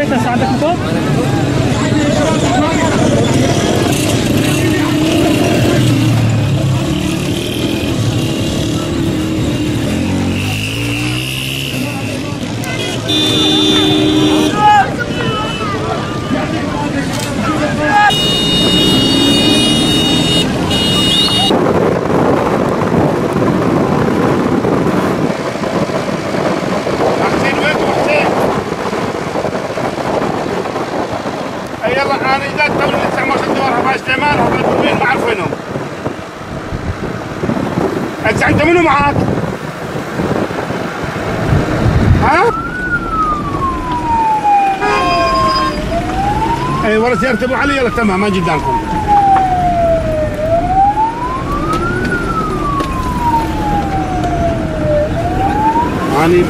البيت هسه عندك موتور؟ يلا انا اذا تو لسه ما شد ورا سليمان وين ما اعرف وينهم. هسه انت منو معاك؟ ها؟ اي ورا سيارة ابو علي. يلا تمام ما قدامكم. يعني